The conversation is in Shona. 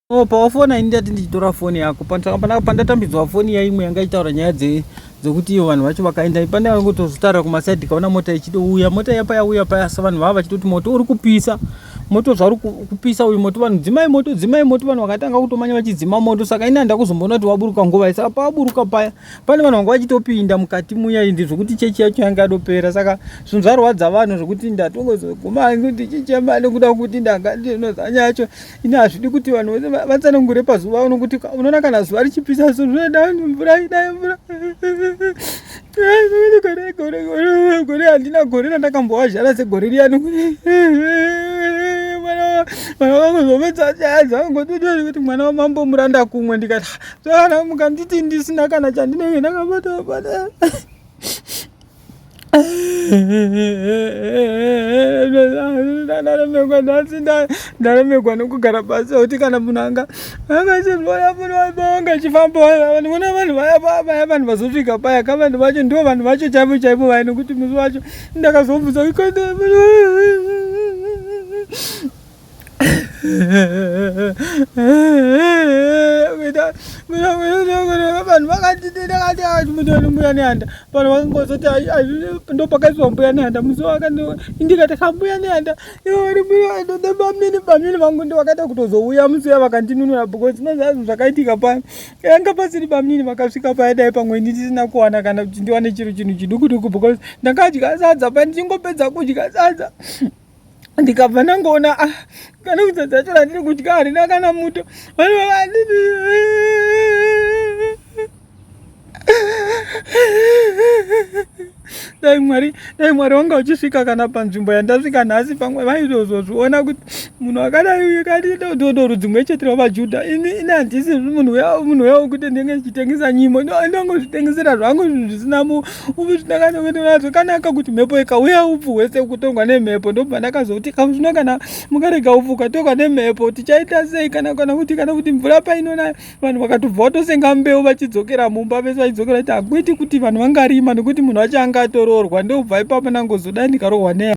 Oh, pawafona ini ndati ndichitora foni yako pandatambidzwa foni yaimwe yanga ichitaura nyaya dzekuti iyo vanhu vacho vakaenda pandakangotozotaura kumasaidi kaona mota ichitouya mota iya payauya paya sa vanhu vava vachitoti moto uri kupisa moto zvauri kupisa uyu moto vanhu dzimai moto dzimai moto vanhu vakatanga kutomanya vachidzima moto saka ini handakuzomboona kuti waburuka nguva saka pawaburuka paya pane vanhu vanga vachitopinda mukati muya indi zvekuti chechi yacho yanga yadopera saka zvinhu zvarwadza vanhu zvekuti ndatongozoguma hangu ndichichema nekuda kuti ndanga ndinozanya yacho ini hazvidi kuti vanhu vose vatsanangure pazuva uno kuti unoona kana zuva richipisa so zvinoda mvura idai mvura gore gore gore gore handina gore randakambowazhara segore riya nokuti mwana wangu zomedza nyaya dzangu kuti mwana wamambo muranda kumwe ndikati Kana mukanditi ndisina kana chandinenge ndakabata bata. Ndaremegwa nhasi ndaremegwa nekugara pasi kuti kana munhu anga angachirwara munhu anga achifamba vanhu vanhu vaya vaya vanhu vazosvika paya ka vanhu vacho ndivo vanhu vacho chaivo chaivo vaya nekuti musi wacho ndakazobvunza vanhu vakati mutoni mbuya nehanda vanhu vakangozoti ndopakaiswa mbuya nehanda musi ndikati ka mbuya nehanda bamnini bamnini vangu ndovakaita kutozouya musi uya vakandinunura because nozazo zvakaitika paya yanga pasiri bamnini vakasvika paya dai pamwe ini ndisina kuwana kana kuti ndiwane chiro chinhu chiduku duku because ndakadya sadza paya ndichingopedza kudya sadza ndikabva ndangoona ah, kana kuti dzacho randiri kudya harina kana muto dai mwari dai mwari wanga uchisvika kana panzvimbo yandasvika nhasi pamwe vaitozozviona kuti munhu akadai uyu kati rudzi mwe chete rwavajudha ini ini handisi munhu uya munhu uya wekuti ndinge ndichitengesa nyimo ndongozvitengesera zvangu zvinhu zvisina zvakanaka kuti mhepo ikauya upfu hwese kutongwa nemhepo ndobva ndakazoti zvino kana mukarega upfu ukatongwa nemhepo tichaita sei kana kana kuti kana kuti mvura painonaya vanhu vakatobva vatosenga mbeu vachidzokera mumba vese vachidzokera kuti hakuiti kuti vanhu vangarima nekuti munhu wacho anga atoroorwa ndobva ipapo ndangozodai ndikarohwa ne.